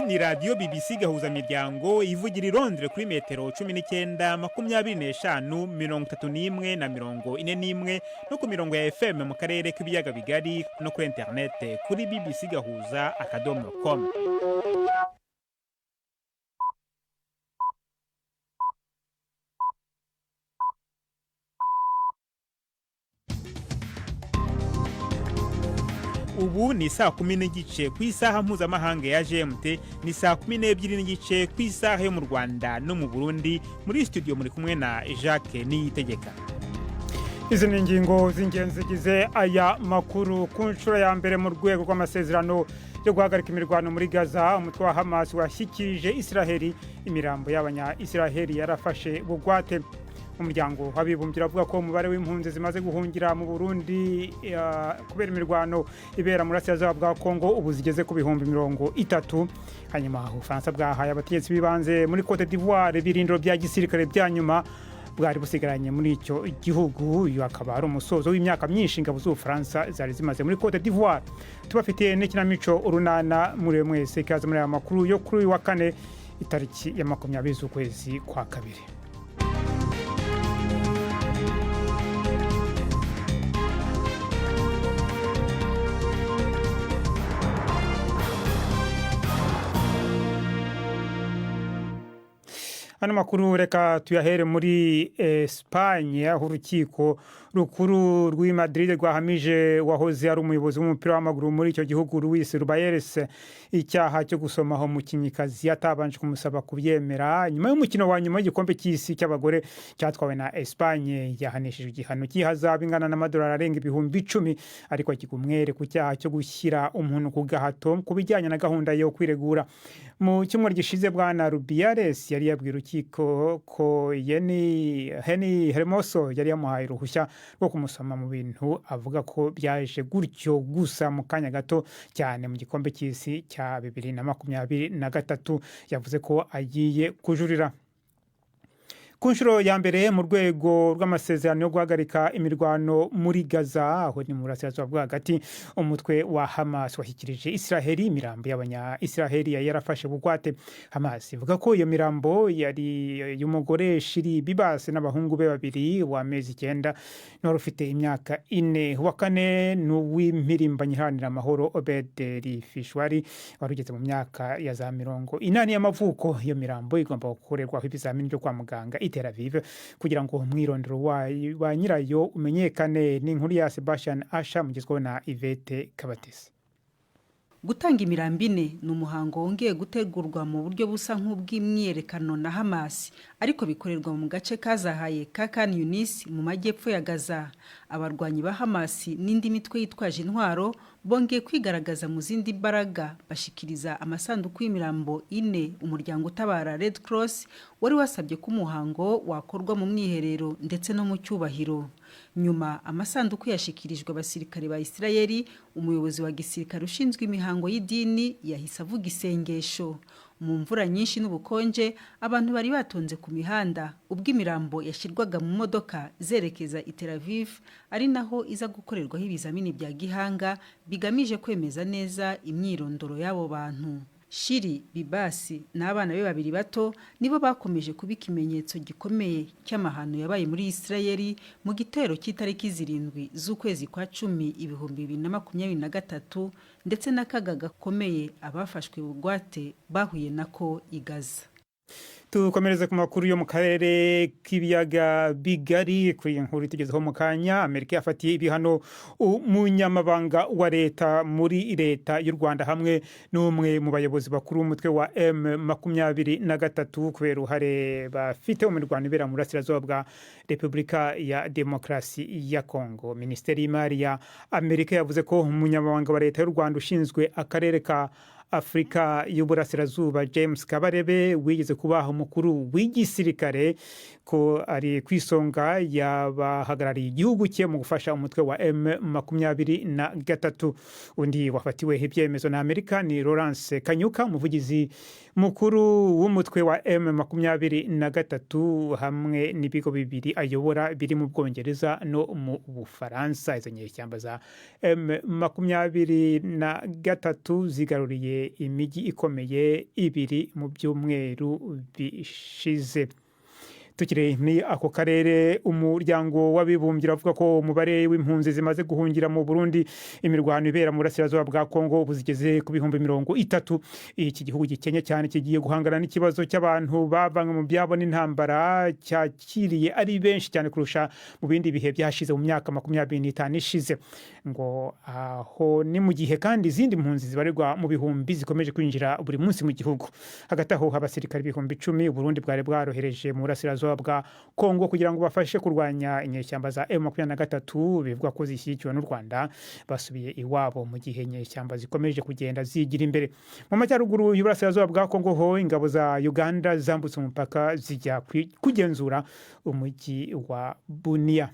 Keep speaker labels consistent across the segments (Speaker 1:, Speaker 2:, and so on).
Speaker 1: Iyi ni radiyo BBC Gahuzamiryango ivugira i Londres kuri metero 19, 25, 31 na 41, no ku mirongo ya FM mu karere k'ibiyaga bigari, no kuri interinete kuri bbcgahuza.com. Ubu ni saa 10:30 ku isaha mpuzamahanga ya GMT, ni saa 12:30 ku isaha yo mu Rwanda no mu Burundi. Muri studio muri kumwe na Jacques Niyitegeka.
Speaker 2: Izi ni ingingo z'ingenzi zigize aya makuru. Ku nshuro ya mbere, mu rwego rw'amasezerano yo guhagarika imirwano muri Gaza, umutwe wa Hamas washyikirije Israheli imirambo y'abanya Israheli yarafashe bugwate. Umuryango w'Abibumbye uravuga ko umubare w'impunzi zimaze guhungira mu Burundi kubera imirwano ibera mu burasirazuba bwa Kongo ubu zigeze ku 30,000. Hanyuma Ubufaransa bwahaye abategetsi b'ibanze muri Cote d'Ivoire ibirindiro bya gisirikare bya nyuma bwari busigaranye muri icyo gihugu. Uyu akaba ari umusozo w'imyaka myinshi ingabo z'Ubufaransa zari zimaze muri Cote d'Ivoire. Tubafitiye n'ikinamico Urunana. Muri mwese ikaze muri aya makuru yo kuri uyu wa kane, itariki ya 20 z'ukwezi kwa kabiri. Ano makuru reka tuyahere muri Espagne, aho urukiko rukuru rw'i Madrid rwahamije wahoze ari umuyobozi w'umupira w'amaguru muri icyo gihugu, Luis Rubiales, icyaha cyo gusomaho umukinnyikazi atabanje kumusaba kubyemera nyuma y'umukino wa nyuma w'igikombe cy'isi cy'abagore cyatwawe na Espagne. Yahanishijwe igihano cy'ihazabu ingana n'amadolari arenga 10,000, ariko agirwa umwere ku cyaha cyo gushyira umuntu ku gahato ku bijyanye na gahunda yo kwiregura. Mu cyumweru gishize, bwana Rubiales yari yabwiye urukiko ko Yeni Heni Hermoso yari yamuhaye uruhushya rwo kumusoma mu bintu avuga ko byaje gutyo gusa mu kanya gato cyane mu gikombe cy'isi cya 2023. Yavuze ko agiye kujurira. Ku nshuro ya mbere, mu rwego rw'amasezerano yo guhagarika imirwano muri Gaza, aho ni mu burasirazuba bwo hagati, umutwe wa Hamas washyikirije Israheli imirambo y'abanya Israheli yari yarafashe bugwate. Hamas ivuga ko iyo mirambo yari y'umugore Shiri Bibas n'abahungu be babiri, w'amezi 9 n'uwari ufite imyaka 4. Uwa kane ni uw'impirimbanyi iharanira amahoro Obed Fishwari, wari ugeze mu myaka ya za 80 y'amavuko. Iyo mirambo igomba gukorerwaho ibizamini byo kwa muganga i Tel Aviv kugira ngo umwirondoro wa nyirayo umenyekane. Ni inkuru ya Sebastian Asha mugezweho na Yvette Kabatesi.
Speaker 3: Gutanga imirambo ine ni umuhango wongeye gutegurwa mu buryo busa nk'ubw'imyiyerekano na Hamas, ariko bikorerwa mu gace kazahaye ka Khan Yunis mu majyepfo ya Gaza. Abarwanyi ba Hamas n'indi mitwe yitwaje intwaro bongeye kwigaragaza mu zindi mbaraga, bashikiriza amasanduku y'imirambo ine umuryango utabara Red Cross wari wasabye ko umuhango wakorwa mu mwiherero ndetse no mu cyubahiro. Nyuma amasanduku yashikirijwe abasirikare ba Isirayeli. Umuyobozi wa gisirikare ushinzwe imihango y'idini yahise avuga isengesho mu mvura nyinshi n'ubukonje. Abantu bari batonze ku mihanda ubwo imirambo yashyirwaga mu modoka zerekeza i Tel Aviv, ari naho iza gukorerwaho ibizamini bya gihanga bigamije kwemeza neza imyirondoro y'abo bantu. Shiri Bibasi n'abana be babiri bato nibo bakomeje kuba ikimenyetso gikomeye cy'amahano yabaye muri Isirayeli mu gitero cy'itariki 7 z'ukwezi kwa cumi 2023, ndetse n'akaga gakomeye abafashwe bugwate bahuye nako i Gaza.
Speaker 2: Tukomereze ku makuru yo mu karere k'ibiyaga bigari. Kuri iyi nkuru itugezeho mu kanya, Amerika yafatiye ibihano umunyamabanga wa leta muri leta y'u Rwanda hamwe n'umwe mu bayobozi bakuru b'umutwe wa M23 kubera uruhare bafite mu mirwano ibera mu burasirazuba bwa Repubulika ya Demokarasi ya Kongo. Minisiteri y'Imari ya Amerika yavuze ko umunyamabanga wa leta y'u Rwanda ushinzwe akarere ka Afurika y'Uburasirazuba, James Kabarebe, wigeze kuba umukuru w'igisirikare, ko ari ku isonga y'abahagarariye igihugu cye mu gufasha umutwe wa M23. Undi wafatiwe ibyemezo na Amerika ni Lawrence Kanyuka, umuvugizi mukuru w'umutwe wa M23, hamwe n'ibigo bibiri ayobora biri mu Bwongereza no mu Bufaransa. Izo nyeshyamba za M23 zigaruriye yibasiye imijyi ikomeye ibiri mu byumweru bishize. Tukiri muri ako karere, Umuryango w'Abibumbye uravuga ko umubare w'impunzi zimaze guhungira mu Burundi imirwano ibera mu burasirazuba bwa Kongo ubu zigeze ku 30,000. Iki gihugu gikennye cyane kigiye guhangana n'ikibazo cy'abantu bavanywe mu byabo n'intambara cyakiriye ari benshi cyane kurusha mu bindi bihe byashize mu myaka 25 ishize. Ngo aho ni mu gihe kandi izindi mpunzi zibarirwa mu bihumbi zikomeje kwinjira buri munsi mu gihugu. Hagati aho, abasirikare 10,000 Uburundi bwari bwarohereje mu burasirazuba bwa Kongo kugira ngo bafashe kurwanya inyeshyamba za M23 bivugwa ko zishyigikiwe n'u Rwanda basubiye iwabo, mu gihe inyeshyamba zikomeje kugenda zigira imbere. Mu majyaruguru y'uburasirazuba bwa Kongo ho, ingabo za Uganda zambutse umupaka zijya kugenzura umujyi wa Bunia.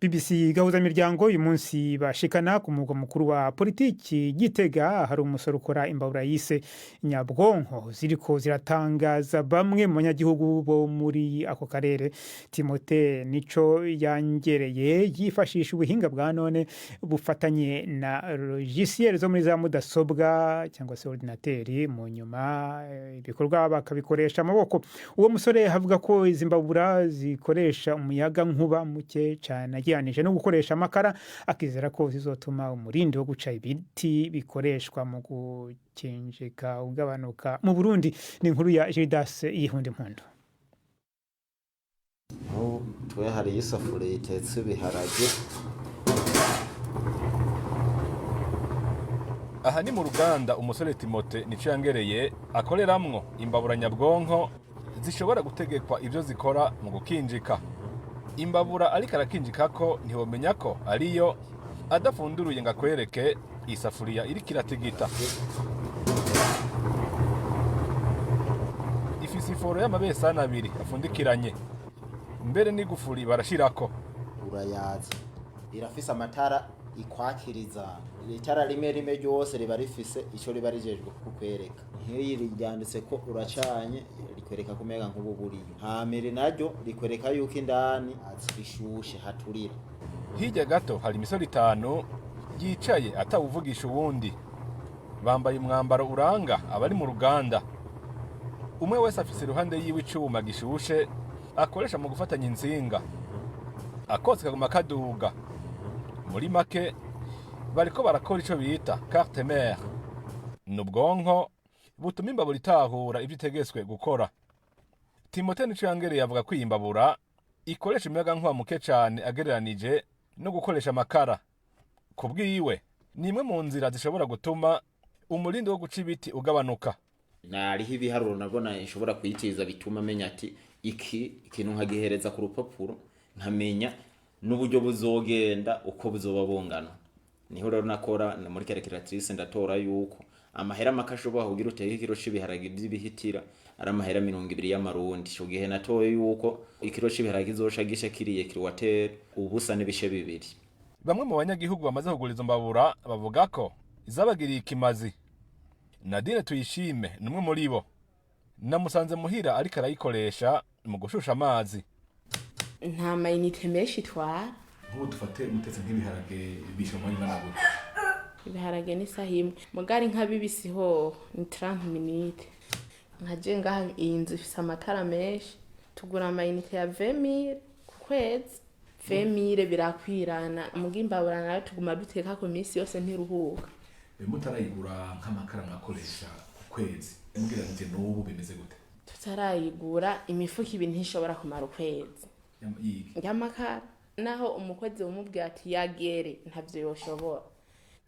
Speaker 2: BBC Gahuzamiryango uyu munsi bashikana ku mugwa mukuru wa politiki Gitega, hari umusore ukora imbabura yise nyabwonko ziriko ziratangaza bamwe mu banyagihugu bo muri ako karere. Timote Nico yangereye yifashisha ubuhinga bwa none bufatanye na logiciel zo muri za mudasobwa cyangwa se ordinateri, mu nyuma ibikorwa bakabikoresha amaboko. Uwo musore avuga ko izi mbabura zikoresha umuyaga nkuba muke cyane agereranije no gukoresha amakara, akizera ko zizotuma umurindi wo guca ibiti bikoreshwa mu gukinjika ugabanuka mu Burundi. Ni inkuru ya Gildas Yihunda Impundu.
Speaker 4: Nk'ubu twe hariyo isafuriya itetse ibiharage.
Speaker 5: Aha ni mu ruganda umusore Timote Nico yangereye akoreramwo imbabura nyabwonko zishobora gutegekwa ibyo zikora mu gukinjika. Imbabura ariko arakinjikako ntiwomenya ko ariyo adafunduruye ngo akwereke isafuriya iriko iratigita. Ifise iforo y'amabesani abiri afundikiranye, mbere n'igufuri barashirako.
Speaker 4: Urayaza, irafise amatara ikwakiriza. Itara rimwe rimwe ryose riba rifise ico riba rijejwe kukwereka. Nk'iyi ryanditse ko uracanye, rikwereka ko umenga nk'ubu buriyo. Hama naryo rikwereka yuko indani rishushe haturira.
Speaker 5: Hirya gato hari imisore itanu yicaye atawuvugisha uwundi. Bambaye umwambaro uranga abari mu ruganda. Umwe wese afise iruhande yiwe icuma gishushe akoresha mu gufatanya intsinga, akotsi kaguma kaduga. Muri make bariko barakora ico bita carte mère, ni ubwonko butuma imbabura itahura ivyo itegetswe gukora. Timote Nico yangereye avuga ko iyi mbabura ikoresha umuyagankuba muke cane agereranije no gukoresha amakara. Ku bwiwe ni imwe mu nzira zishobora gutuma umurindi wo guca ibiti ugabanuka.
Speaker 4: Nariho ibiharuro nabona nshobora kuyitiza bituma menya ati iki ikintu nkagihereza ku rupapuro, nkamenya n'uburyo buzogenda uko buzoba bungana. Niho rero nakora muri calculatrice, ndatora yuko amahera make ashobora kugira uteke ikiro c'ibiharage vy'ibihitira ari amahera 20 y'amarundi. Ico gihe natoye yuko ikiro c'ibiharage kizoca gisha kiriye kilowatere 0.2.
Speaker 5: Bamwe mu banyagihugu bamaze kugura izo mbabura bavuga ko izabagiriye ikimazi. Nadine Tuyishime ni umwe muri bo. Namusanze muhira ariko arayikoresha mu gushusha amazi.
Speaker 6: Nta mayinite menshi itwara.
Speaker 5: Nk'ubu dufate mutetse nk'ibiharage bishe mu mwanya ungana gute?
Speaker 6: Ibiharage n'isaha imwe, mugari nka bibisi hoho ni 30 minute. Nka je ngaha iyi nzu ifise amatara menshi, tugura amayinite ya 20,000 ku kwezi. 20,000 birakwirana, muga imbabura nayo tuguma duteka ku minsi yose, ntiruhuka.
Speaker 5: Mutarayigura nk'amakara mwakoresha ku kwezi mugereranije n'ubu bimeze gute?
Speaker 6: Tutarayigura, imifuko ibiri ntishobora kumara ukwezi y'amakara. Naho umukozi wumubwira ati yagere, ntavyo yoshobora.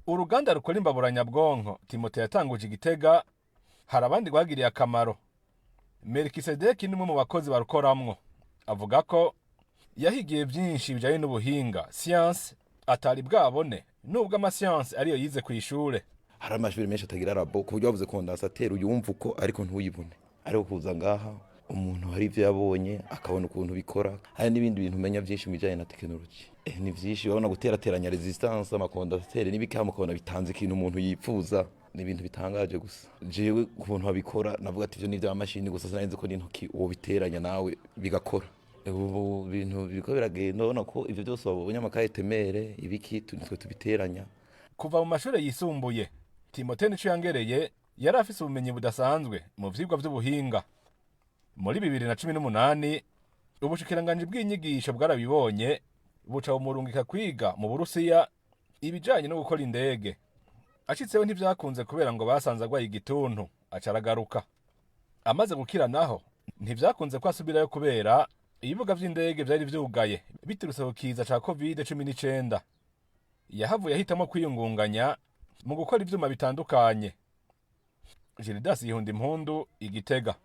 Speaker 5: Uruganda rukora imbabura nyabwonko Timote yatanguje Igitega hari abandi rwagiriye akamaro. Melikisedeki ni umwe mu bakozi barukoramwo. Avuga ko yahigiye byinshi bijanye n'ubuhinga, siyanse, atari bwabone nubwo amasiyanse ariyo yize ku ishure.
Speaker 7: Hari amashuri menshi atagira labo, ku buryo bavuze condensateur uyumva uko ariko ntuyibone. Ariko kuza ngaha, umuntu hari ibyo yabonye, akabona ukuntu bikora. Hari n'ibindi bintu umenya byinshi mu bijyanye na tekinoloji. Ni byinshi urabona, guterateranya resistance, ama condensateur n'ibikama, ukabona bitanze ikintu umuntu yipfuza. Ni ibintu bitangaje gusa. Jewe ukuntu babikora navuga ati ivyo ni ivy'amashini gusa, sinari nzi ko n'intoki wobiteranya nawe bigakora. Ubu bintu biriko biragenda, urabona ko ivyo byose wabonye, ama cartes mères, ibiki, nitwe tubiteranya.
Speaker 5: Kuva mu mashuri yisumbuye. Timote Nicoyangereye yari afise ubumenyi budasanzwe mu vyigwa vy'ubuhinga. Muri 2018 ubushikiranganji bw'inyigisho bwarabibonye, buca bumurungika kwiga mu Burusiya ibijanye no gukora indege. Ashitseho ntivyakunze kubera ngo basanze agwaye igituntu, aca aragaruka. Amaze gukira naho ntivyakunze ko asubirayo kubera ibibuga vy'indege vyari vyugaye biturutse ku kiza ca COVID-19. Yahavuye ahitamwo kwiyungunganya mu gukora ivyuma bitandukanye. Gildas Yihunda Impundu, Igitega.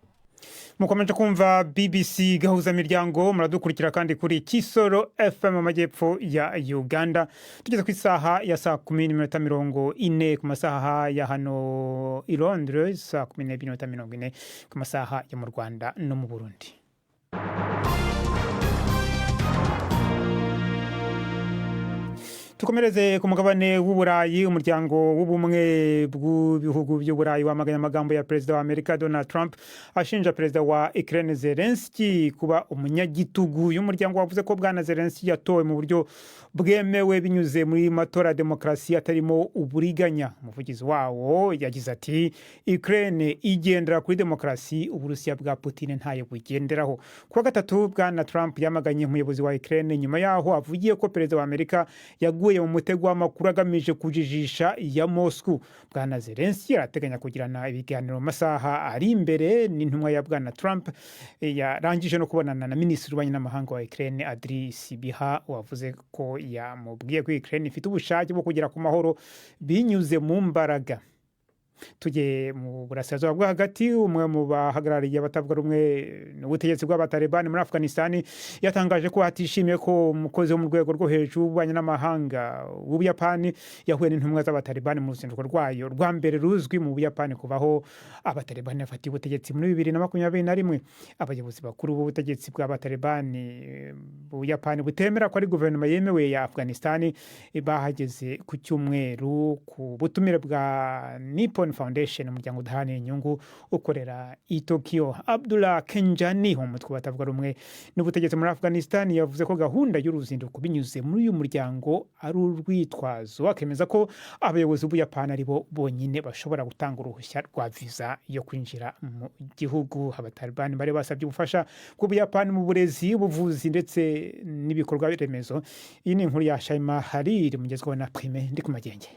Speaker 2: Mukomeje kumva BBC Gahuzamiryango, muradukurikira kandi kuri Kisoro FM mu majyepfo ya Uganda. Tugeze ku isaha ya 10:40 ku masaha ya hano i Londres, 12:40 ku masaha yo mu Rwanda no mu Burundi. Tukomereze ku mugabane w'Uburayi. Umuryango w'Ubumwe bw'Ibihugu by'Uburayi wamaganye amagambo ya Perezida wa Amerika Donald Trump ashinja Perezida wa Ukraine Zelensky kuba umunyagitugu. Uyu muryango wavuze ko Bwana Zelensky yatowe mu buryo bwemewe binyuze muri matora ya demokarasi atarimo uburiganya. Umuvugizi wawo yagize ati: "Ukraine igendera kuri demokarasi, Uburusiya bwa Putin ntayo bugenderaho." Kuwa gatatu, Bwana Trump yamaganye umuyobozi wa Ukraine nyuma yaho avugiye ko Perezida wa Amerika yaguye mu mutego w'amakuru agamije kujijisha ya Moscow. Bwana Zelensky arateganya kugirana ibiganiro mu masaha ari imbere n'intumwa ya Bwana Trump. Yarangije no kubonana na Minisitiri w'Ububanyi n'Amahanga wa Ukraine, Andriy Sybiha, wavuze ko yamubwiye ko Ukraine ifite ubushake bwo kugera ku mahoro binyuze mu mbaraga. Tujye mu Burasirazuba bwo Hagati. Umwe mu bahagarariye abatavuga rumwe n'ubutegetsi bw'Abatalibani muri Afghanistan yatangaje ko atishimiye ko umukozi wo mu rwego rwo hejuru w'ububanyi n'amahanga w'Ubuyapani yahuye n'intumwa z'Abatalibani mu ruzinduko rwayo rwa mbere ruzwi mu Buyapani kuvaho Abatalibani bafatiye ubutegetsi muri 2021. Abayobozi bakuru b'ubutegetsi bw'Abatalibani Buyapani butemera ko ari guverinoma yemewe ya Afghanistan bahageze ku cyumweru ku butumire bwa Nippon Foundation, umuryango udaharanira inyungu ukorera i Tokyo. Abdullah Kenjani, umutwe batavuga rumwe n'ubutegetsi muri Afghanistan, yavuze ko gahunda y'uruzinduko binyuze muri uyu muryango ari urwitwazo, akemeza ko abayobozi b'Ubuyapani ari bo bonyine bashobora gutanga uruhushya rwa viza yo kwinjira mu gihugu. Abatalibani bari basabye ubufasha bw'Ubuyapani mu burezi, ubuvuzi ndetse n'ibikorwa remezo. Iyi ni inkuru ya Shaima Hariri, mugezweho na Prime ndi ku magenge.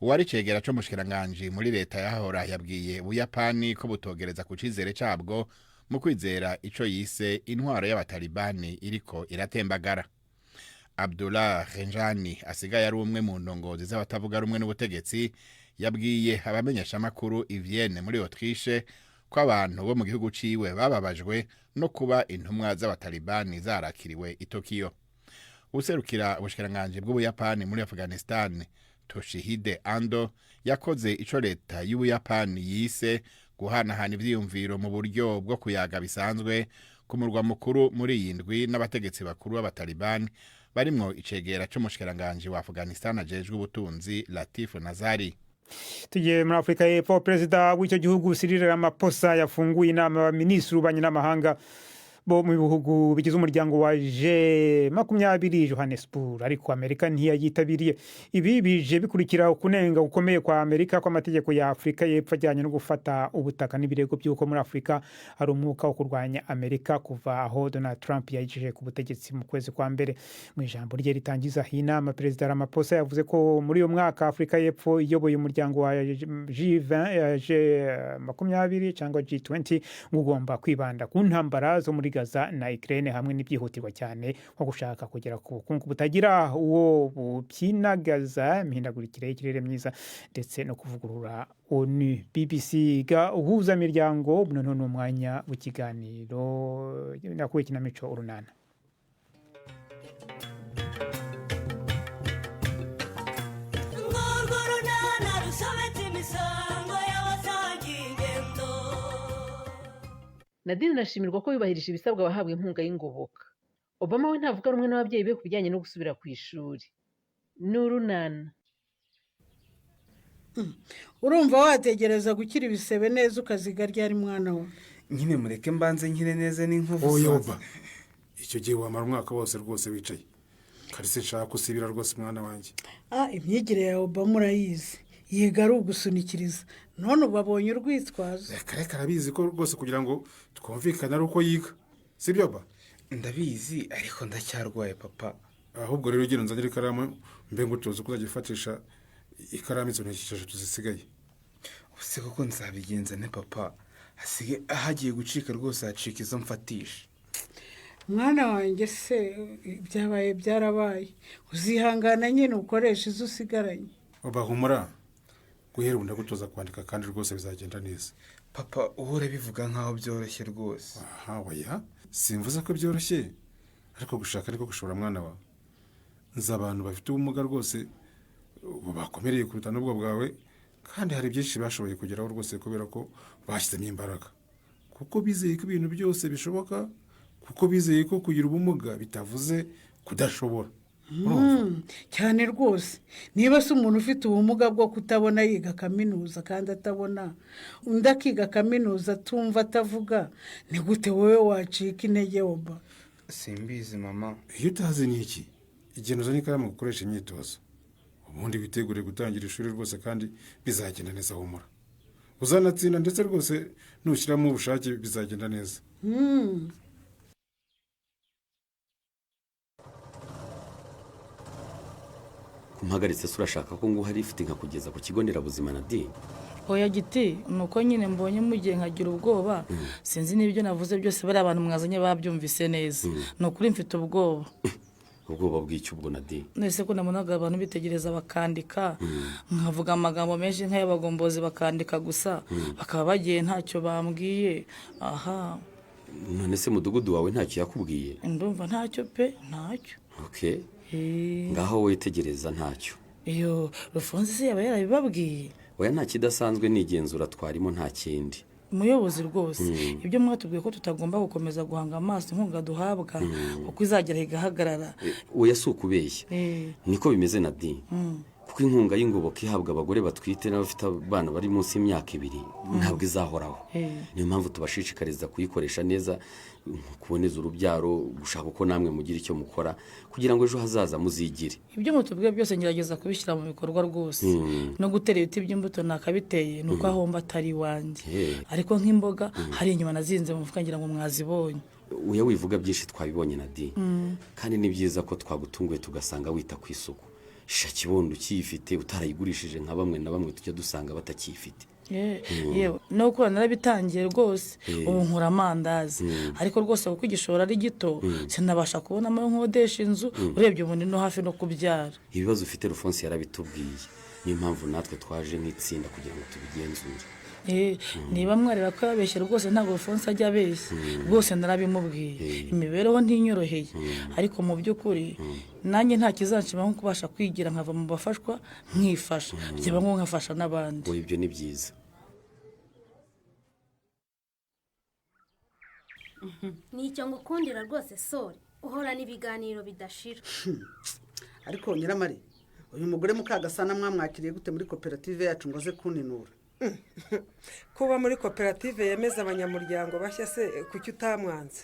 Speaker 8: Uwari cegera c'umushikiranganji muri leta yahora yabwiye Ubuyapani ko butogereza ku cizere cabwo mu kwizera ico yise intwaro y'Abatalibani iriko iratembagara. Abdullah Renjani, asigaye ari umwe mu ndongozi z'abatavuga rumwe n'ubutegetsi, yabwiye abamenyeshamakuru i Vienne muri Autriche ko abantu bo mu gihugu ciwe bababajwe no kuba intumwa z'Abatalibani zarakiriwe i Tokyo. Userukira ubushikiranganji bw'Ubuyapani muri Afghanistan, Toshihide Ando, yakoze ico leta y'Ubuyapani yise guhanahana ivyiyumviro mu buryo bwo kuyaga bisanzwe ku murwa mukuru muri iyi ndwi n'abategetsi bakuru b'Abatalibani, barimwo icegera c'umushikiranganji wa Afghanistan ajejwe ubutunzi, Latif Nazari.
Speaker 2: Tugiye muri Afurika y'Epfo. Perezida w'icyo gihugu Cyril Ramaphosa yafunguye inama y'abaminisitiri b'ububanyi n'amahanga bo mu bihugu bigize umuryango wa G20 Johannesburg, ariko Amerika ntiyayitabiriye. Ibi bije bikurikira ukunenga gukomeye kwa Amerika kw'amategeko ya Afurika y'Epfo ajyanye no gufata ubutaka n'ibirego by'uko muri Afurika hari umwuka wo kurwanya Amerika kuva aho Donald Trump yayijeje ku butegetsi mu kwezi kwa mbere. Mu ijambo rye ritangiza iyi nama, Perezida Ramaphosa yavuze ko muri uyu mwaka Afurika y'Epfo iyoboye umuryango wa G20, G20 cyangwa G20, ngo ugomba kwibanda ku ntambara zo muri Gaza na Ukraine hamwe n'ibyihutirwa cyane nko gushaka kugera ku bukungu butagira uwo bupyinagaza, imihindagurikire y'ikirere myiza ndetse no kuvugurura ONU. BBC Gahuzamiryango, noneho ni umwanya w'ikiganiro nakuwe ikinamico Urunana.
Speaker 9: Urwo runana rusobetse imisango y'abasangiye ingendo.
Speaker 10: Nadine arashimirwa ko yubahirije ibisabwa abahabwa inkunga y'ingoboka. Obama we ntavuga rumwe n'ababyeyi be ku bijyanye no gusubira ku ishuri. Ni Urunana.
Speaker 11: Urumva wategereza gukira ibisebe neza ukaziga ryari, mwana we?
Speaker 12: Nyine mureke mbanze nkire neza n'inkovu.
Speaker 13: Oyoba, icyo gihe wamara umwaka wose rwose wicaye. Karise, nshaka usibira rwose, mwana wanjye.
Speaker 11: Ah, imyigire ya Obama urayizi. Yiga ari ugusunikiriza, none ubu abonye urwitwazo.
Speaker 13: Reka reka, arabizi ko rwose kugira ngo twumvikane ari uko yiga, sibyo ba?
Speaker 12: Ndabizi, ariko ndacyarwaye papa.
Speaker 13: Ahubwo rero ugira unzanire ikaramu mbe ngutoza uko uzajya ufatisha ikaramu izo ntoki 3 zisigaye.
Speaker 12: Ubuse koko nzabigenza nte papa? Hasige ahagiye gucika rwose, hacika izo mfatisha.
Speaker 11: Mwana wanjye se, byabaye byarabaye, uzihangana nyine ukoresha izo usigaranye.
Speaker 13: Bahumura, guhera ubu ndagutoza kwandika kandi rwose bizagenda neza.
Speaker 12: Papa, uhora bivuga nkaho byoroshye rwose.
Speaker 13: Aha, oya, simvuze ko byoroshye, ariko gushaka ariko gushobora mwana wawe. Nzi abantu bafite ubumuga rwose ubu bakomereye kuruta n'ubwo bwawe, kandi hari byinshi bashoboye kugeraho rwose kubera ko bashyizemo imbaraga, kuko bizeye ko ibintu byose bishoboka, kuko bizeye ko kugira ubumuga bitavuze kudashobora.
Speaker 11: Cyane rwose. Niba se umuntu ufite ubumuga bwo kutabona yiga kaminuza kandi atabona, undi akiga kaminuza atumva atavuga, ni gute wowe wacika intege woba?
Speaker 12: Simbizi mama.
Speaker 13: Iyo utazi ni iki? Igihe uzanye ikaramu gukoresha imyitozo, ubundi witegure gutangira ishuri rwose, kandi bizagenda neza, humura. Uzanatsinda ndetse rwose nushyiramo ubushake bizagenda neza.
Speaker 14: Kumpagaritse se urashaka ko nguha lift nkakugeza ku kigo nderabuzima na di?
Speaker 15: Oya giti, nuko nyine mbonye mugiye nkagira ubwoba. Sinzi n'ibyo navuze byose bari abantu mwazanye babyumvise neza. Ni ukuri mfite ubwoba.
Speaker 14: Ubwoba bw'icyo ubwo na di?
Speaker 15: Nese ko nabonaga abantu bitegereza bakandika, nkavuga amagambo menshi nk'ay'abagombozi bakandika gusa, bakaba bagiye ntacyo bambwiye. Aha.
Speaker 14: None se mudugudu wawe ntacyo yakubwiye?
Speaker 15: Ndumva ntacyo pe, ntacyo.
Speaker 14: Okay. Ngaho witegereza ntacyo.
Speaker 15: Iyo Rufunze se yaba yarabibabwiye?
Speaker 14: Oya, nta kidasanzwe, nigenzura twarimo nta kindi.
Speaker 15: Umuyobozi rwose, ibyo mwatubwiye ko tutagomba gukomeza guhanga amaso inkunga duhabwa, kuko izagera igahagarara.
Speaker 14: Oya, si ukubeshya, niko bimeze na di. Kuko inkunga y'ingoboka ihabwa abagore batwite n'abafite abana bari munsi y'imyaka 2 ntabwo izahoraho. Niyo mpamvu tubashishikariza kuyikoresha neza, kuboneza urubyaro, gushaka uko namwe mugira icyo mukora kugira ngo ejo hazaza muzigire.
Speaker 15: Ibyo mutubwiye byose ngerageza kubishyira mu bikorwa rwose. No gutera ibiti by'imbuto nakabiteye, nuko ahomba atari iwanjye. Ariko nk'imboga hari inyuma nazinze mu mufuka, ngira ngo mwazibonye.
Speaker 14: Uya wivuga byinshi twabibonye na di. Kandi ni byiza ko twagutunguye tugasanga wita ku isuku. Sha kibondo ukiyifite utarayigurishije nka bamwe na bamwe tujya dusanga batakiyifite.
Speaker 15: Yewe no gukora narabitangiye rwose, ubu nkura amandazi, ariko rwose kuko igishoro ari gito sinabasha kubona ayo nkodesha inzu, urebye ubu ni no hafi no kubyara.
Speaker 14: Ibibazo ufite Rufonse yarabitubwiye, niyo mpamvu natwe twaje nk'itsinda kugira ngo tubigenzure.
Speaker 15: Niba mwareba ko yabeshye rwose, ntabwo Rufonse ajya abeshya rwose, narabimubwiye. Imibereho ntinyoroheye, ariko mu by'ukuri nanjye nta kizanshima nko kubasha kwigira nkava mu bafashwa nkifasha, byaba ngo nkafasha n'abandi.
Speaker 14: Ibyo ni byiza.
Speaker 16: Nicyo ngukundira rwose sore, uhorana ibiganiro bidashira.
Speaker 17: Ariko Nyiramari, uyu mugore Mukagasana mwamwakiriye gute muri koperative yacu ngo aze kuninura?
Speaker 18: Kuba muri koperative yemeza abanyamuryango bashya se kuki utamwanze?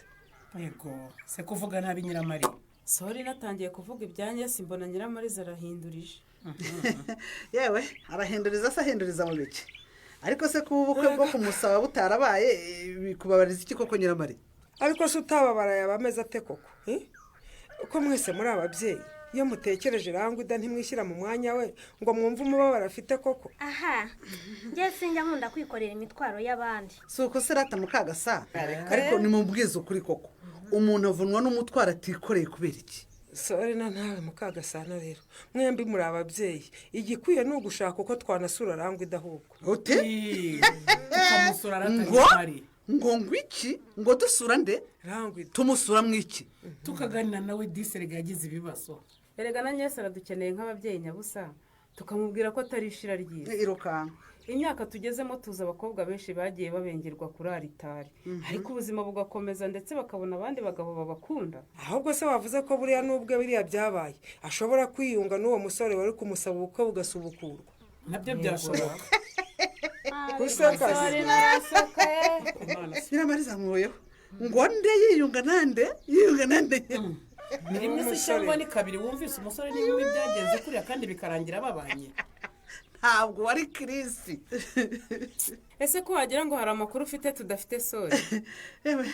Speaker 19: Yego, se kuvuga nabi Nyiramari.
Speaker 20: Sori natangiye kuvuga ibyanjye simbona Nyiramari zarahindurije.
Speaker 17: Yewe, arahinduriza se ahinduriza mu biki? Ariko se kuba ubukwe bwo kumusaba butarabaye bikubabariza iki koko Nyiramari?
Speaker 18: Ariko se utababara yaba ameze ate koko? Ko mwese muri ababyeyi, iyo mutekereje Rangwida ntimwishyira mu mwanya we ngo mwumve umubabaro afite koko?
Speaker 16: Aha, njye sinjya nkunda kwikorera imitwaro y'abandi.
Speaker 17: Si uko se rata Mukagasa, ariko nimubwize ukuri koko, umuntu avunwa n'umutwaro atikoreye kubera iki?
Speaker 18: Sore na ntawe Mukagasana rero, mwembi muri ababyeyi, igikwiye ni ugushaka uko twanasura Rangwida ahubwo.
Speaker 17: Ute?
Speaker 19: Tukamusura rata Nyiramari.
Speaker 17: Ngo ngwiki? Ngo dusura nde?
Speaker 18: Rangwida.
Speaker 17: Tumusura mwiki?
Speaker 19: Tukaganira nawe diserega yagize ibibazo.
Speaker 20: Erega na Nyese aradukeneye nk'ababyeyi nyabusa, tukamubwira ko atari ishira ryiza.
Speaker 17: Irukanka.
Speaker 20: Imyaka tugezemo tuzi abakobwa benshi bagiye babengerwa kuri aritari, ariko ubuzima bugakomeza ndetse bakabona abandi bagabo babakunda.
Speaker 18: Ahubwo se wavuze ko buriya n'ubwe biriya byabaye ashobora kwiyunga n'uwo musore wari kumusaba ubukwe bugasubukurwa?
Speaker 19: Nabyo byashoboka.
Speaker 17: Nyiramari zamuyeho ngo nde yiyunga nande, yiyunga nande.
Speaker 19: Ni rimwe se cyangwa ni kabiri wumvise umusore n'inkumi byagenze kuriya kandi bikarangira babanye?
Speaker 17: Ntabwo wari Kirisi.
Speaker 20: Ese ko wagira ngo hari amakuru ufite tudafite sori?
Speaker 17: Yewe,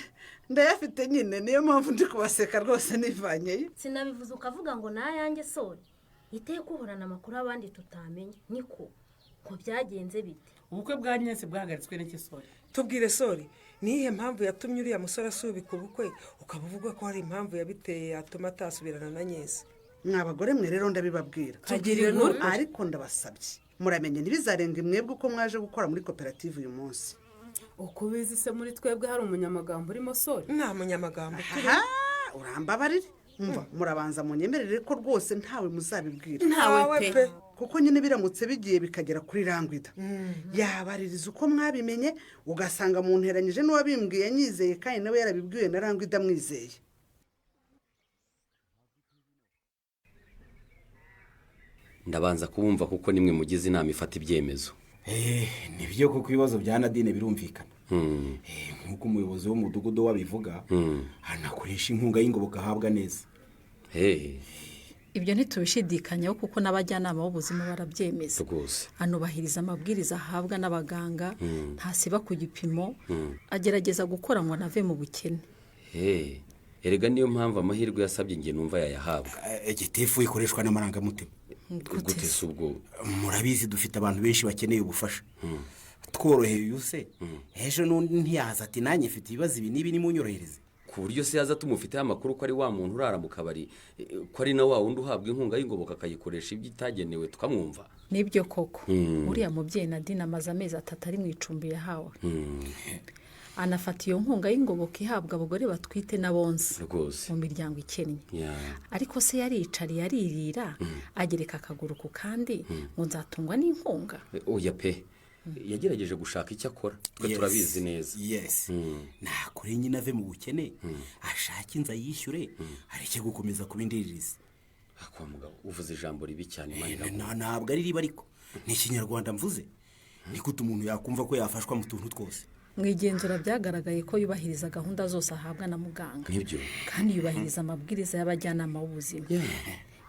Speaker 17: ndayafite nyine, niyo mpamvu ndi kubaseka rwose nivanyeyo.
Speaker 16: Sinabivuze ukavuga ngo nayanjye sori. Iteka uhorana amakuru abandi tutamenya. Niko ko byagenze bite?
Speaker 19: Ubukwe bwa Nyesi bwahagaritswe n'iki sori?
Speaker 18: Tubwire sori, niyihe mpamvu yatumye uriya musore asubika ubukwe, ukaba uvuga ko hari impamvu yabiteye yatuma atasubirana na Nyesi?
Speaker 17: Mwa bagore mwe rero ndabibabwira.
Speaker 18: Tubwire inkuru.
Speaker 17: Ariko ndabasabye muramenye ntibizarenga mwebwe uko mwaje gukora muri koperative uyu munsi.
Speaker 20: Uko ubizi se muri twebwe hari umunyamagambo urimo sori?
Speaker 18: Nta munyamagambo.
Speaker 17: Aha, urambabarire. Umva, murabanza munyemerere ko rwose ntawe muzabibwira.
Speaker 20: Ntawe pe.
Speaker 17: Kuko nyine biramutse bigiye bikagera kuri Rangwida, yabaririza uko mwabimenye, ugasanga munteranyije n'uwabimbwiye nyizeye kandi nawe yarabibwiwe na Rangwida mwizeye.
Speaker 14: Ndabanza kubumva kuko nimwe mugize inama ifata ibyemezo.
Speaker 21: Nibyo kuko ibibazo bya Nadine birumvikana. Nk'uko umuyobozi w'umudugudu wabivuga, anakoresha inkunga y'ingoboka ahabwa neza.
Speaker 3: Ibyo ntitubishidikanyaho kuko n'abajyanama b'ubuzima barabyemeza.
Speaker 14: Rwose.
Speaker 3: Anubahiriza amabwiriza ahabwa n'abaganga, ntasiba ku gipimo, agerageza gukora ngo anave mu bukene.
Speaker 14: Erega niyo mpamvu amahirwe yasabye nge numva yayahabwa.
Speaker 21: Gitifu ikoreshwa n'amarangamutima.
Speaker 14: Gute se ubwo?
Speaker 21: Murabizi dufite abantu benshi bakeneye ubufasha. Tworoheye uyu se, ejo n'undi ntiyaza ati nanjye mfite ibibazo ibi n'ibi nimunyorohereze.
Speaker 14: Ku buryo se yaza tumufiteho amakuru ko ari wa muntu urara mu kabari, ko ari na wa wundi uhabwa inkunga y'ingoboka akayikoresha ibyo itagenewe, tukamwumva.
Speaker 3: Nibyo koko. Uriya mubyeyi Nadine amaze amezi 3 ari mu icumbi yahawe. Anafata iyo nkunga y'ingoboka ihabwa abagore batwite n'abonsa mu miryango ikennye. Ariko se yaricariye aririra, agereka akaguru ku kandi ngo nzatungwa n'inkunga.
Speaker 14: Oya pe, yagerageje gushaka icyo akora, twe turabizi neza.
Speaker 21: Yes. Nakore nyine ave mu bukene, ashake inzu ayishyure, areke gukomeza kuba indiririzi.
Speaker 14: Kwa mugabo uvuze ijambo ribi cyane, Imana.
Speaker 21: Ntabwo ari ribi ariko ni ikinyarwanda mvuze. Ni gute umuntu yakumva ko yafashwa mu tuntu twose?
Speaker 3: Mu igenzura byagaragaye ko yubahiriza gahunda zose ahabwa na muganga.
Speaker 14: Nibyo.
Speaker 3: Kandi yubahiriza amabwiriza y'abajyanama b'ubuzima.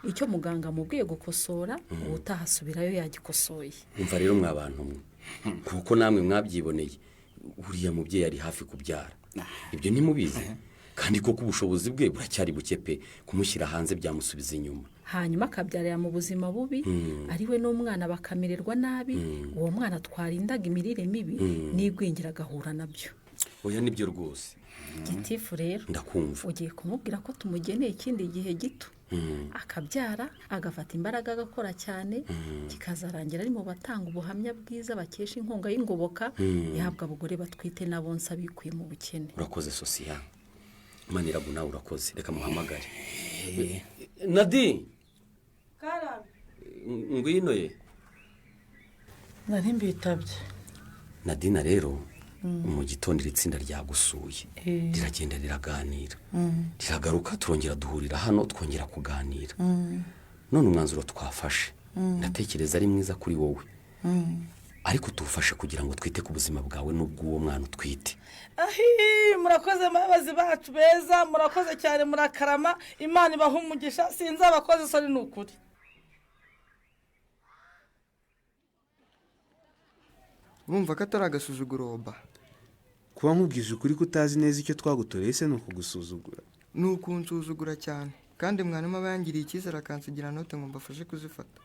Speaker 3: Icyo muganga amubwiye gukosora, ubutaha asubirayo yagikosoye.
Speaker 14: Umva rero mwa bantu mwe, kuko namwe mwabyiboneye, uriya mubyeyi ari hafi kubyara. Ibyo ntimubizi. Kandi koko ubushobozi bwe buracyari buke pe, kumushyira hanze byamusubiza inyuma.
Speaker 3: Hanyuma akabyarira mu buzima bubi, ari we n'umwana bakamererwa nabi, uwo mwana twarindaga imirire mibi n'igwingira agahura nabyo.
Speaker 14: Oya nibyo rwose.
Speaker 3: Gitifu rero
Speaker 14: ndakumva.
Speaker 3: Ugiye kumubwira ko tumugeneye ikindi gihe gito, akabyara agafata imbaraga agakora cyane, kikazarangira ari mu batanga ubuhamya bwiza bakesha inkunga y'ingoboka ihabwa abagore batwite n'abonsa bikuye mu bukene.
Speaker 14: Urakoze Sosiya. Maniragu nawe urakoze, reka muhamagare. Nadi.
Speaker 15: Karame.
Speaker 14: Ngwino ye.
Speaker 15: Nari mbitabye.
Speaker 14: Nadina rero mu gitondo iri tsinda ryagusuye, riragenda riraganira, riragaruka, turongera duhurira hano twongera kuganira. None umwanzuro twafashe ndatekereza ari mwiza kuri wowe, ariko tuwufashe kugira ngo twite ku buzima bwawe n'ubw'uwo mwana utwite.
Speaker 15: Ahi, murakoze mabazi bacu beza, murakoze cyane, murakarama, Imana ibaha umugisha, sinzabakoze isoni ni ukuri.
Speaker 22: Urumva ko atari agasuzuguro Oba?
Speaker 12: Kuba nkubwije ukuri ko utazi neza icyo twagutoreye se ni ukugusuzugura?
Speaker 22: Ni ukunsuzugura cyane, kandi mwarimu aba yangiriye icyizere akansigira note ngo mbafashe kuzifata.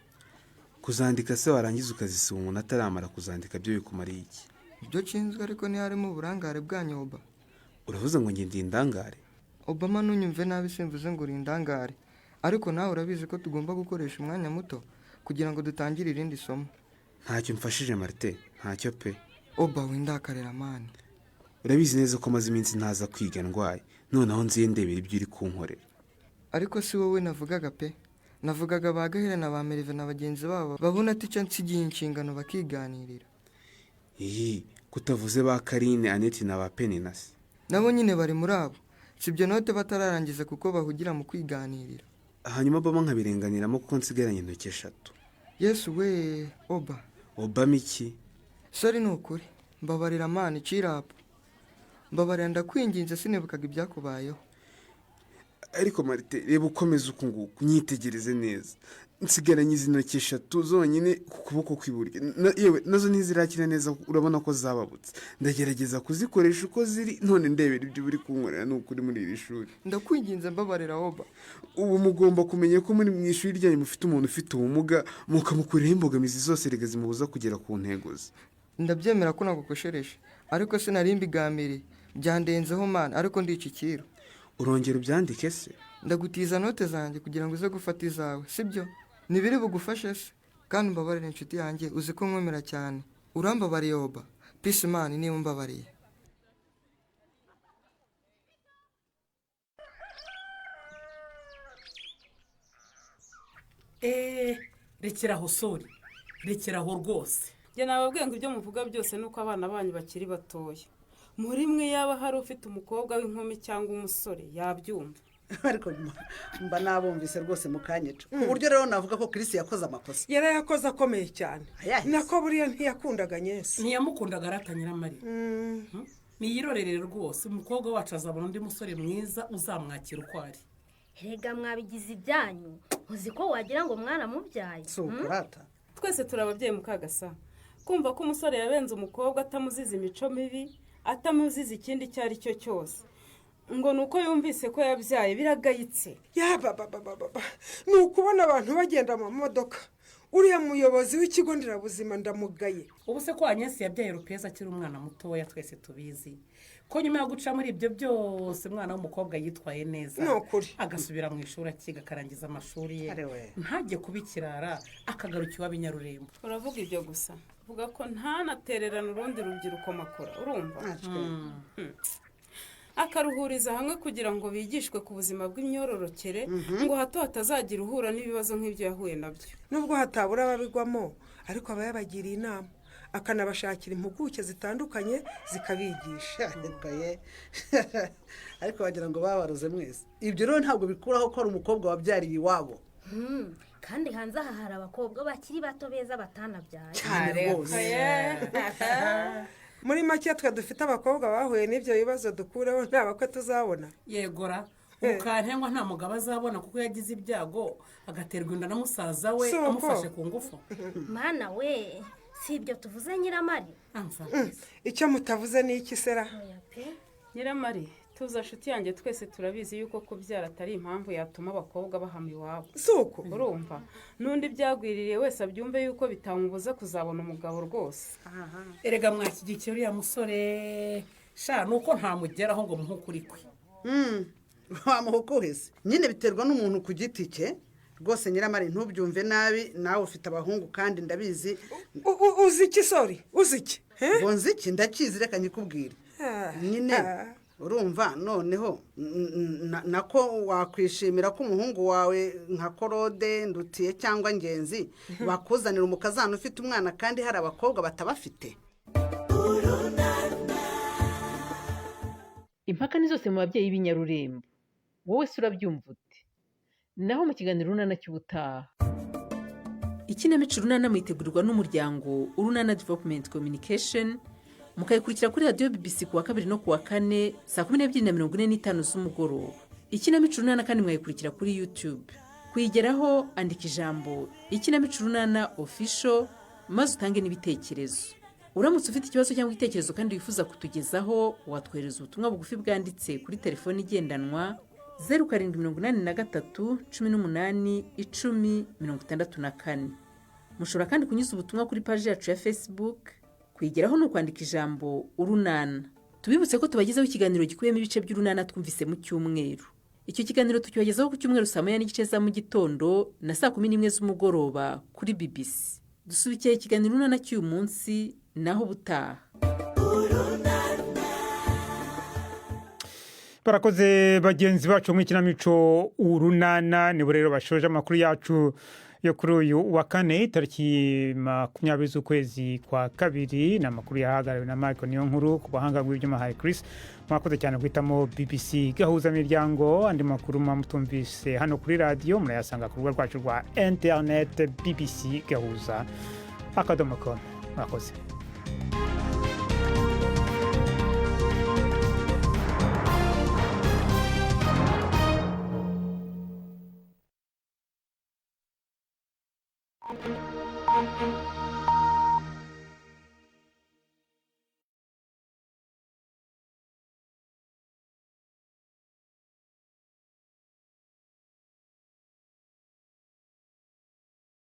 Speaker 12: Kuzandika se warangiza ukazisiba umuntu ataramara kuzandika byo bikumariye iki?
Speaker 22: Ibyo nshinzwe ariko ntiharimo uburangare bwanyu Oba.
Speaker 12: Uravuze ngo njye ndi indangare?
Speaker 22: Obama ntunyumve nabi, simvuze ngo uri indangare, ariko nawe urabizi ko tugomba gukoresha umwanya muto kugira ngo dutangire irindi somo.
Speaker 12: Ntacyo mfashije Martin, ntacyo pe.
Speaker 22: Oba windakarira mani.
Speaker 12: Urabizi neza ko maze iminsi ntaza kwiga ndwaye, noneho nziye ndebera ibyo uri kunkorera.
Speaker 22: Ariko si wowe navugaga pe, navugaga ba Gahera na ba Merive na bagenzi babo babona tica nsigiye inshingano bakiganirira.
Speaker 12: Iyi kutavuze ba Karine, Aneti na ba Peninasi.
Speaker 22: Nabo nyine bari muri abo, sibyo note batararangiza kuko bahugira mu kwiganirira.
Speaker 12: Hanyuma Obama nkabirenganiramo kuko nsigaranye intoki 3.
Speaker 22: Yesu we Oba.
Speaker 12: Obama iki?
Speaker 22: Sorry ni ukuri, mbabarira mani, cirapa. Mbabarira ndakwinginze sinibukaga ibyakubayeho.
Speaker 12: Ariko Marite, reba ukomeza uku nguku, nyitegereze neza. Nsigaranye izi ntoki eshatu zonyine ku kuboko kw'iburyo. Yewe nazo ntizirakira neza, urabona ko zababutse. Ndagerageza kuzikoresha uko ziri, none ndebera ibyo uri kunkorera ni ukuri muri iri shuri.
Speaker 22: Ndakwinginze mbabarira Oba.
Speaker 12: Ubu mugomba kumenya ko muri mu ishuri ryanyu mufite umuntu ufite ubumuga, mukamukuraho imbogamizi zose rega zimubuza kugera ku ntego ze.
Speaker 22: Ndabyemera ko nagukoshereje, ariko sinari mbigambiriye, byandenzeho mana, ariko ndica ikiru.
Speaker 12: Urongera ubyandike se?
Speaker 22: Ndagutiza note zanjye kugira ngo uze gufata izawe, sibyo? Ntibiri bugufashe se? Kandi umbabarire inshuti yanjye, uzi ko nkwemera cyane. Urambabariye Oba? Peace man, niba umbabariye.
Speaker 19: Eee, rekeraho sori, rekeraho rwose.
Speaker 20: Njye nababwiye ngo ibyo muvuga byose ni uko abana banyu bakiri batoya. Muri mwe yaba hari ufite umukobwa w'inkumi cyangwa umusore yabyumva.
Speaker 17: Ariko mba nabumvise rwose mukanyica, ku buryo rero navuga ko Chris yakoze amakosa.
Speaker 18: Yarayakoze akomeye cyane. Nako buriya ntiyakundaga Nyesi.
Speaker 19: Ntiyamukundaga arata Nyiramari. Niyirorere rwose, umukobwa wacu azabona undi musore mwiza uzamwakira uko ari.
Speaker 16: Rega mwabigize ibyanyu, uzi ko wagira ngo mwaramubyaye.
Speaker 17: Si ukurata.
Speaker 20: Twese turi ababyeyi mukagasa. Kumva ko umusore yabenze umukobwa atamuziza imico mibi, atamuziza ikindi icyo ari cyo cyose, ngo ni uko yumvise ko yabyaye, biragayitse.
Speaker 18: Yababababa, ni ukubona abantu bagenda mu modoka. Uriya muyobozi w'ikigo nderabuzima ndamugaye.
Speaker 19: Ubu se ko Anyesi yabyaye Rupeza akiri umwana mutoya, twese tubizi ko nyuma yo guca muri ibyo byose umwana w'umukobwa yitwaye neza, agasubira mu ishuri akiga akarangiza amashuri ye, ntajye kuba ikirara, akagaruka iwabo i Nyarurembo.
Speaker 20: Uravuga ibyo gusa, vuga ko ntanatererana urundi rubyiruko makora, urumva? Akaruhuriza hamwe kugira ngo bigishwe ku buzima bw'imyororokere, ngo hato hatazagira uhura n'ibibazo nk'ibyo yahuye nabyo.
Speaker 18: Nubwo hatabura ababigwamo, ariko aba yabagiriye inama, akanabashakira impuguke zitandukanye zikabigisha.
Speaker 17: Ariko wagira ngo babaroze mwese. Ibyo rero ntabwo bikuraho ko ari umukobwa wabyariye iwabo.
Speaker 16: Kandi hanze aha hari abakobwa bakiri bato beza batanabyaye.
Speaker 17: Cyane rwose.
Speaker 18: Muri make twe dufite abakobwa bahuye n'ibyo bibazo dukureho nta bakwe tuzabona.
Speaker 19: Yegora, ukantengwa nta mugabo azabona kuko yagize ibyago agaterwa inda na musaza we amufashe ku ngufu.
Speaker 16: Mana we, si ibyo tuvuze Nyiramari?
Speaker 18: Icyo mutavuze ni iki sera?
Speaker 20: Nyiramari, tuza nshuti yanjye, twese turabizi yuko kubyara atari impamvu yatuma abakobwa bahama iwabo.
Speaker 18: Suko
Speaker 20: urumva, n'undi byagwiririye wese abyumve yuko bitamubuza kuzabona umugabo rwose.
Speaker 19: Erega mwashyigikiye uriya musore sha, nuko ntamugeraho ngo muhe ukuri kwe.
Speaker 17: Wamuhukuhese nyine, biterwa n'umuntu ku giti cye rwose. Nyiramari ntubyumve nabi, nawe ufite abahungu kandi ndabizi.
Speaker 18: Uzi iki sori? Uzi iki?
Speaker 17: Ngo nzi iki? Ndakizi, reka nyikubwire nyine. Urumva noneho nako wakwishimira ko umuhungu wawe nka Korode, Ndutiye cyangwa Ngenzi bakuzanira umukazana ufite umwana kandi hari abakobwa batabafite.
Speaker 10: Impaka ni zose mu babyeyi b'inyarurembo. Wowe se urabyumva ute? Naho mu kiganiro Urunana cy'ubutaha. Ikinamico Urunana mwitegurirwa n'umuryango Urunana Development Communication, mukayikurikira kuri radiyo BBC kuwa kabiri no kuwa kane saa 12:45 z'umugoroba. Ikinamico Urunana kandi mwayikurikira kuri YouTube. Kuyigeraho andika ijambo Ikinamico Urunana Official maze utange n'ibitekerezo. Uramutse ufite ikibazo cyangwa igitekerezo kandi wifuza kutugezaho, watwohereza ubutumwa bugufi bwanditse kuri telefoni igendanwa 0783 18 10 64. Mushobora kandi kunyuza ubutumwa kuri paji yacu ya Facebook. Kuyigeraho ni ukwandika ijambo Urunana. Tubibutse ko tubagezaho ikiganiro gikubiyemo ibice by'Urunana twumvise mu cyumweru. Icyo kiganiro tukibagezaho ku cyumweru saa 1:30 za mu gitondo na saa 11 z'umugoroba kuri BBC. Dusubikiye ikiganiro Urunana cy'uyu munsi, naho ubutaha.
Speaker 2: Barakoze bagenzi bacu mu ikinamico Urunana. Nibo rero bashoje amakuru yacu yo kuri uyu wa kane tariki 20 z'ukwezi kwa kabiri. Ni amakuru yahagarariwe na Michael Niyonkuru ku buhanga bw'ibyuma hayi Chris. Mwakoze cyane guhitamo BBC gahuza miryango. Andi makuru mwamutumvise hano kuri radiyo murayasanga ku rubuga rwacu rwa internet bbc gahuza.com. Mwakoze.